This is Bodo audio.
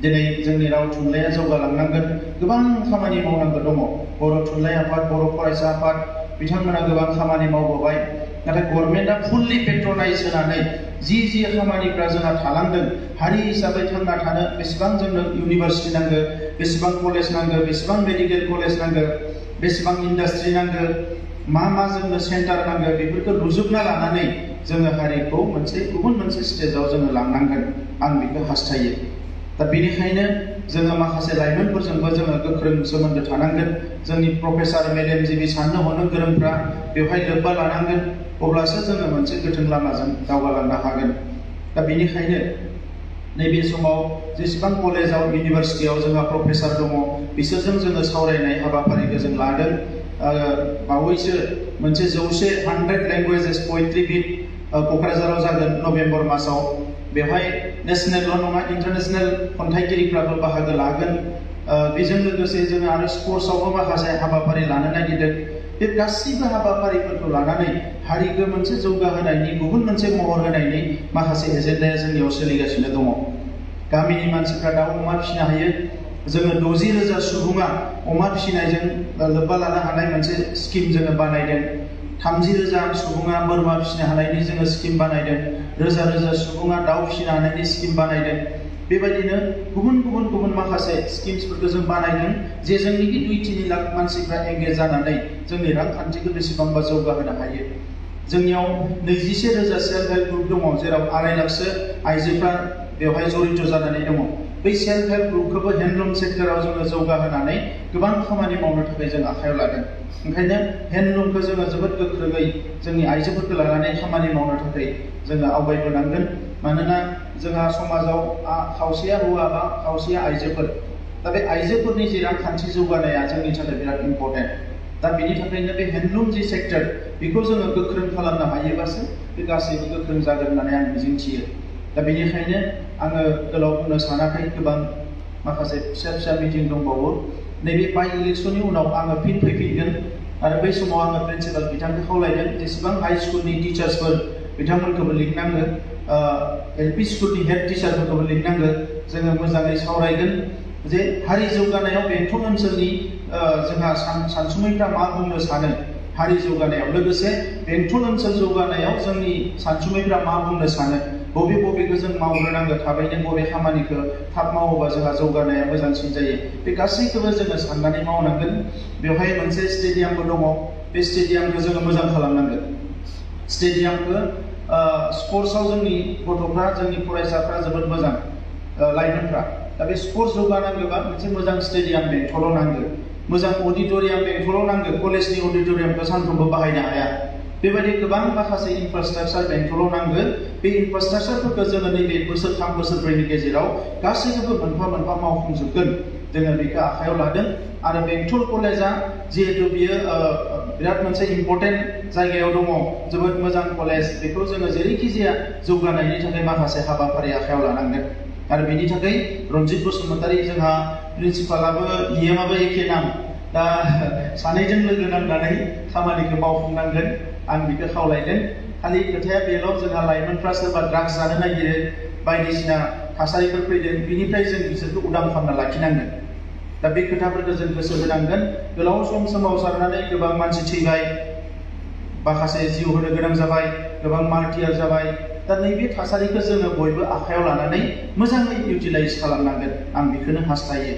दिनै जोंनि राव थुनलाइया जौगालांनांगोन गोबां खामानि मावनांगौ दङ बर' थुनलाइ आफाद बर' फरायसा आफाद बिथांमोना गोबां खामानि मावबोबाय नाथाय गभर्नमेन्टआ फुल्लि पेट्रनाइज होनानै जि खामानिफ्रा जोंहा थालांदों हारि हिसाबै थांना थानो बेसेबां जोंनो इउनिभारसिटि नांगौ बेसेबां कलेज नांगौ बेसेबां मेडिकेल कलेज नांगौ बेसेबां इन्डास्ट्रि नांगौ मा जोंनो सेन्टार नांगौ बेफोरखौ रुजुबना लानानै जोङो हारिखौ गुबुन मोनसे स्टेजाव जोङो लांनांगोन आं बेखौ हास्थायो दा बेनिखायनो जोङो माखासे लाइमोनफोरजोंबो जोङो गोख्रों सोमोन्दो थानांगोन जोंनि प्रफेसार मेलेमजिबि साननो हनो गोरोंफ्रा बेवहाय लोब्बा लानांगोन अब्लासो जोङो मोनसे गोथों लामाजों दावगालांनो हागोन दा बेनिखायनो नैबे समाव जेसेबां कलेजाव इउनिभारसिटियाव जोंहा प्रफेसार दङ बिसोरजों जोङो सावरायनाय हाबाफारिखौ जों लादों बावैसो मोनसे 100 लेंगुवेजेस पोएट्री वीक क'क्राझाराव जागोन नभेम्बर मासाव बेवहाय नेशनेलल' नङा इन्टारनेशनेल खन्थाइगिरिफ्राबो बाहागो लागोन बेजों लोगोसे जोङो आरो स्पर्ट्सआवबो माखासे हाबाफारि लानो नागिरदों बे गासैबो हाबाफारिफोरखौ लानानै हारिखौ मोनसे जौगाहोनायनि गुबुन मोनसे महर होनायनि माखासे एजेन्डाया जोंनियाव सोलिगासिनो दङ गामिनि मानसिफ्रा दाउ अमा फिसिनो हायो जोङो 60,000 सुबुङा अमा फिसिनायजों लोब्बा लानो हानाय मोनसे स्किम जोङो बानायदों 30,000 सुबुङा बोरमा फिसिनो हानायनि जोङो स्किम बानायदों रोजा सुबुङा दाउ फिसिनो हानायनि स्किम बानायदों बेबायदिनो गुबुन माखासे स्किम्सफोरखौ जों बानायदों जे जोंनि 2-3 लाख मानसिफ्रा एंगेज जानानै जोंनि रांखान्थिखौ बेसेबांबा जौगाहोनो हायो जोंनियाव 21,000 सेल्फ हेल्प ग्रुप दङ जेराव 2.5 लाखसो आइजोफ्रा बेवहाय जड़ित जानानै दङ बै सेल्फ हेल्प ग्रुपखौबो हेन्डलुम सेक्टराव जोङो जौगाहोनानै गोबां खामानि मावनो थाखाय जों आखायाव लादों ओंखायनो हेन्डलुमखौ जोङो जोबोद गोख्रोङै जोंनि आइजोफोरखौ लानानै खामानि मावनो थाखाय जोङो आवगायबोनांगोन मानोना जोंहा समाजाव खावसेया हौवा बा खावसेया आइजोफोर दा बे आइजोफोरनि जे रांखान्थि जौगानाया जोंनि थाखाय बिराद इम्पर्टेन्ट दा बेनि थाखायनो बे हेन्डलुम जे सेक्टर बेखौ जोङो गोख्रों खालामनो हायोबासो बे गासैबो गोख्रों जागोन होननानै आं मिजिंथियो दा बेनिखायनो आङो गोलाव बुंनो सानाखै गोबां माखासे फिसा मिटिं दंबावो नैबे बाइ इलेक्शननि उनाव आङो फिन फैफिनगोन आरो बै समाव आङो प्रिन्सिपाल बिथांखौ खावलायदों जेसेबां हाई स्कुलनि टिचार्सफोर बिथांमोनखौबो लिंनांगो एलपि स्कुलनि हेड टिचारफोरखौबो लिंनांगो जोङो मोजाङै सावरायगोन जे हारि जौगानायाव बेंटल ओनसोलनि जोंहा सानसुमैफ्रा मा बुंनो सानो हारि जौगानायाव लोगोसे बेंटल ओनसोल जौगानायाव जोंनि सानसुमैफ्रा मा बुंनो सानो बबेखौ जों मावग्रोनांगौ थाबैनो बबे खामानिखौ थाब मावोबा जोंहा जौगानाया मोजांसिन जायो बे गासैखौबो जोङो साननानै मावनांगोन बेवहाय मोनसे स्टेडियामबो दङ बे स्टेडियामखौ जोङो मोजां खालामनांगोन स्टेडियामखौ स्पर्ट्सआव जोंनि गथ'फ्रा जोंनि फरायसाफ्रा जोबोद मोजां लाइमोनफ्रा दा बे स्पर्ट्स जौगानांगौबा मोनसे मोजां स्टेडियाम बेंटलाव नांगौ मोजां अडिट'रियाम बेंटलाव नांगौ कलेजनि अडिट'रियामखौ सानफ्रोमबो बाहायनो हाया बेबायदि गोबां माखासे इनफ्रास्ट्राक्चार बेंटलाव नांगौ बे इनफ्रास्ट्राक्चारफोरखौ जोङो नैबे बोसोरथाम बोसोरब्रैनि गेजेराव गासैखौबो मोनफा मावफुंजोबगोन जोङो बेखौ आखायाव लादों आरो बेंटल कलेजा जिहेतु बियो बिराद मोनसे इम्पर्टेन्ट जायगायाव दङ जोबोद मोजां कलेज बेखौ जोङो जेरैखि जाया जौगानायनि थाखाय माखासे हाबाफारि आखायाव लानांगोन आरो बेनि थाखाय रन्जित बसुमतारी जोंहा प्रिन्सिपालाबो इएमआबो एखे नाम दा सानैजों लोगो नांनानै खामानिखौ मावफुंनांगोन आं बेखौ खावलायदों खालि खोथाया बेल' जोंहा लाइमोनफ्रा सोरबा ड्राग्स जानो नागिरो बायदिसिना थासारिफोर फैदों बिनिफ्राय जों बिसोरखौ उदां खालामना लाखिनांगोन दा बे खोथाफोरखौ जों गोसो होनांगोन गोलाव सम सोमावसारनानै गोबां मानसि थैबाय माखासे जिउ होनो गोनां जाबाय गोबां मार्टियार जाबाय दा नैबे थासारिखौ जोङो बयबो आखायाव लानानै मोजाङै इउटिलाइज खालामनांगोन आं बेखौनो हास्थायो